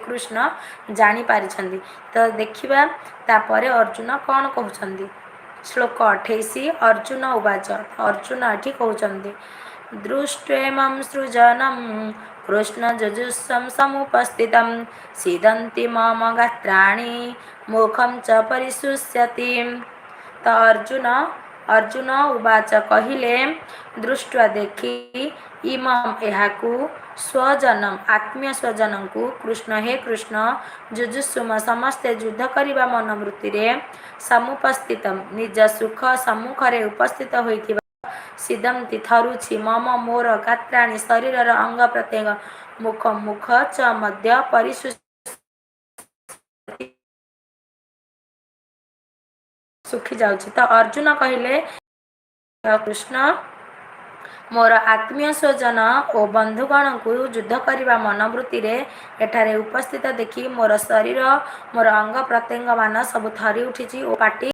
ଶ୍ରୀକୃଷ୍ଣ ଜାଣିପାରିଛନ୍ତି। ତ ଦେଖିବା ତାପରେ ଅର୍ଜୁନ କ'ଣ କହୁଛନ୍ତି। ଶ୍ଲୋକ 28, ଅର୍ଜୁନ ଉବାଚ, ଅର୍ଜୁନ ଏଠି କହୁଛନ୍ତି, ଦୃଷ୍ଟ୍ୱେମଂ ସୃଜନಂ କୃଷ୍ଣ ଯଜୁଃସಂ ସମୁପସ୍ଥିତಂ ସିଦନ୍ତି ମମ ଗାତ୍ରାଣି ମୁଖಂ ଚ ପରିଶୁଷ୍ୟତି। ତ ଅର୍ଜୁନ ଉବାଚ କହିଲେ, ଦୃଷ୍ଟ୍ୱା ଦେଖି, ଇମମ୍ ଏହାକୁ, ସ୍ୱଜନମ ଆତ୍ମୀୟ ସ୍ୱଜନଙ୍କୁ, କୃଷ୍ଣ ହେ କୃଷ୍ଣ, ଯୁଯୁତ୍ସୁମ ସମସ୍ତେ ଯୁଦ୍ଧ କରିବା ମନୋବୃତ୍ତିରେ, ସମୁପସ୍ଥିତମ ନିଜ ସୁଖ ସମ୍ମୁଖରେ ଉପସ୍ଥିତ ହୋଇଥିବା, ସିଦନ୍ତି ଥରୁଛି, ମମ ମୋର, ଗାତ୍ରାଣି ଶରୀରର ଅଙ୍ଗ ପ୍ରତ୍ୟଙ୍ଗ, ମୁଖ ମୁଖ, ଚ ମଧ୍ୟ, ପରିଶୁଷ୍ୟତି ଶୁଖି ଯାଉଛି। ତ ଅର୍ଜୁନ କହିଲେ, କୃଷ୍ଣ, ମୋର ଆତ୍ମୀୟ ସ୍ୱଜନ ଓ ବନ୍ଧୁଗଣଙ୍କୁ ଯୁଦ୍ଧ କରିବା ମନୋବୃତ୍ତିରେ ଏଠାରେ ଉପସ୍ଥିତ ଦେଖି ମୋର ଶରୀର, ମୋର ଅଙ୍ଗ ପ୍ରତ୍ୟଙ୍ଗମାନ ସବୁ ଥରି ଉଠିଛି ଓ ପାଟି